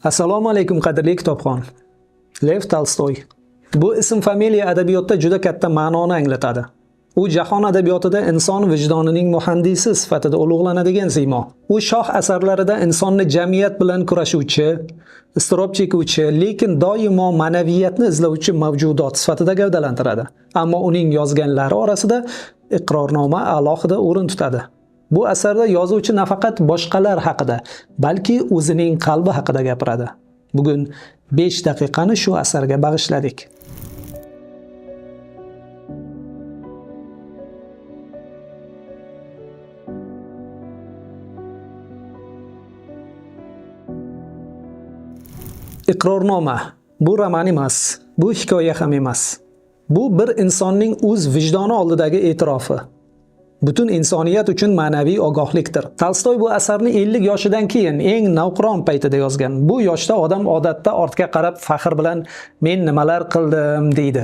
Assalomu alaykum, qadrli kitobxon. Lev Tolstoy. Bu ism familiya adabiyotda juda katta ma'noni anglatadi. U jahon adabiyotida inson vijdonining muhandisi sifatida ulug'lanadigan siymo. U shoh asarlarida insonni jamiyat bilan kurashuvchi, iztirob chekuvchi, lekin doimo ma'naviyatni izlovchi mavjudot sifatida gavdalantiradi. Ammo uning yozganlari orasida Iqrornoma alohida o'rin tutadi. Bu asarda yozuvchi nafaqat boshqalar haqida, balki o'zining qalbi haqida gapiradi. Bugun 5 daqiqani shu asarga bag'ishladik. Iqrornoma bu roman emas, bu hikoya ham emas. Bu bir insonning o'z vijdoni oldidagi e'tirofi. Butun insoniyat uchun ma'naviy ogohlikdir. Tolstoy bu asarni 50 yoshidan keyin eng navqiron paytida yozgan. Bu yoshda odam odatda ortga qarab faxr bilan men nimalar qildim deydi.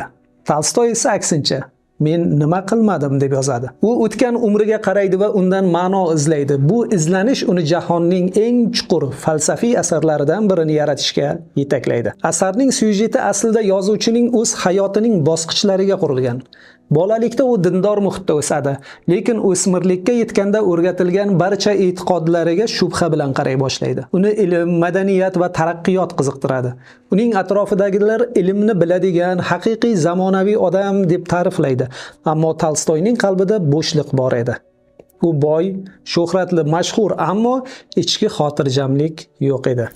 Tolstoy esa aksincha men nima qilmadim deb yozadi. U o'tgan umriga qaraydi va undan ma'no izlaydi. Bu izlanish uni jahonning eng chuqur falsafiy asarlaridan birini yaratishga yetaklaydi. Asarning syujeti aslida yozuvchining o'z hayotining bosqichlariga qurilgan. Bolalikda u dindor muhitda o'sadi, lekin o'smirlikka yetganda o'rgatilgan barcha e'tiqodlariga shubha bilan qaray boshlaydi. Uni ilm, madaniyat va taraqqiyot qiziqtiradi. Uning atrofidagilar ilmni biladigan, haqiqiy zamonaviy odam deb ta'riflaydi. Ammo Tolstoyning qalbida bo'shliq bor edi. U boy, shuhratli, mashhur, ammo ichki xotirjamlik yo'q edi.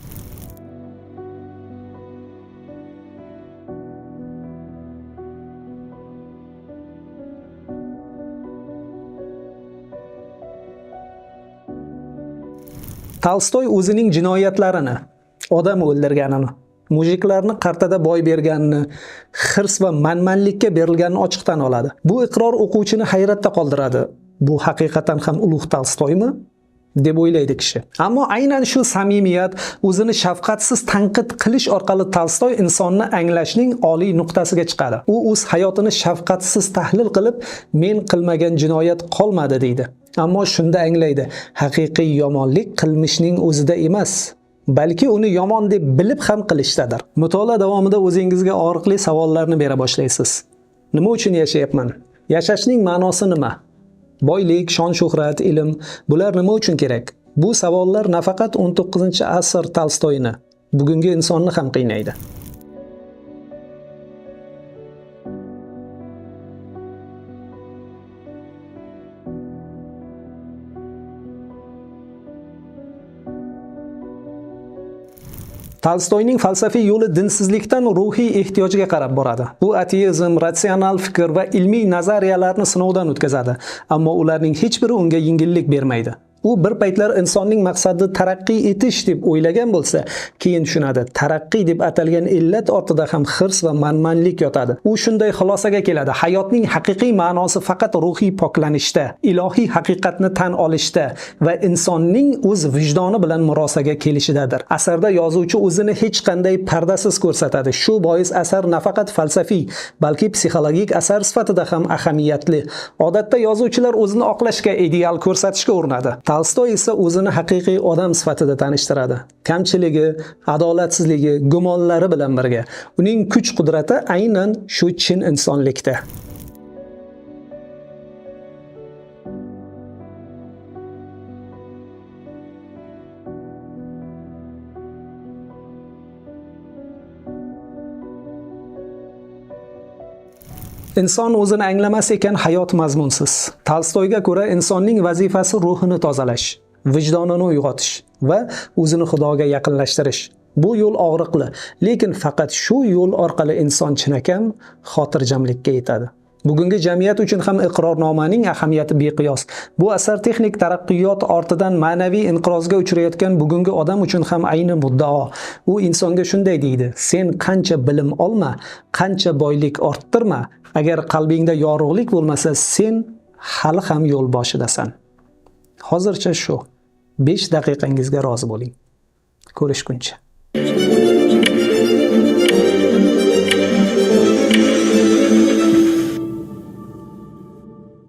Tolstoy o'zining jinoyatlarini, odam o'ldirganini, mujiklarni qartada boy berganini, hirs va manmanlikka berilganini ochiq tan oladi. Bu iqror o'quvchini hayratda qoldiradi. Bu haqiqatan ham ulug' Tolstoymi? Deb o'ylaydi kishi. Ammo aynan shu samimiyat, o'zini shafqatsiz tanqid qilish orqali Tolstoy insonni anglashning oliy nuqtasiga chiqadi. U o'z hayotini shafqatsiz tahlil qilib, men qilmagan jinoyat qolmadi deydi. Ammo shunda anglaydi, haqiqiy yomonlik qilmishning o'zida emas, balki uni yomon deb bilib ham qilishdadir. Mutolaa davomida o'zingizga og'riqli savollarni bera boshlaysiz. Nima uchun yashayapman? Yashashning ma'nosi nima? Boylik, shon-shuhrat, ilm bular nima uchun kerak? Bu savollar nafaqat 19-asr Tolstoyni, bugungi insonni ham qiynaydi. Tolstoyning falsafiy yo'li dinsizlikdan ruhiy ehtiyojga qarab boradi. U ateizm, ratsional fikr va ilmiy nazariyalarni sinovdan o'tkazadi, ammo ularning hech biri unga yengillik bermaydi. U bir paytlar insonning maqsadi taraqqiy etish deb o'ylagan bo'lsa, keyin tushunadi, taraqqiy deb atalgan illat ortida ham hirs va manmanlik yotadi. U shunday xulosaga keladi: hayotning haqiqiy ma'nosi faqat ruhiy poklanishda, ilohiy haqiqatni tan olishda va insonning o'z vijdoni bilan murosaga kelishidadir. Asarda yozuvchi o'zini hech qanday pardasiz ko'rsatadi. Shu bois asar nafaqat falsafiy, balki psixologik asar sifatida ham ahamiyatli. Odatda yozuvchilar o'zini oqlashga, ideal ko'rsatishga urinadi. Tolstoy esa o'zini haqiqiy odam sifatida tanishtiradi. Kamchiligi, adolatsizligi, gumonlari bilan birga. Uning kuch-qudrati aynan shu chin insonlikda. Inson o'zini anglamas ekan, hayot mazmunsiz. Tolstoyga ko'ra insonning vazifasi ruhini tozalash, vijdonini uyg'otish va o'zini Xudoga yaqinlashtirish. Bu yo'l og'riqli, lekin faqat shu yo'l orqali inson chinakam xotirjamlikka yetadi. Bugungi jamiyat uchun ham Iqrornomaning ahamiyati beqiyos. Bu asar texnik taraqqiyot ortidan ma'naviy inqirozga uchrayotgan bugungi odam uchun ham ayni muddao. U insonga shunday deydi: sen qancha bilim olma, qancha boylik orttirma, agar qalbingda yorug'lik bo'lmasa, sen hali ham yo'l boshidasan. Hozircha shu. 5 daqiqangizga rozi bo'ling. Ko'rishguncha.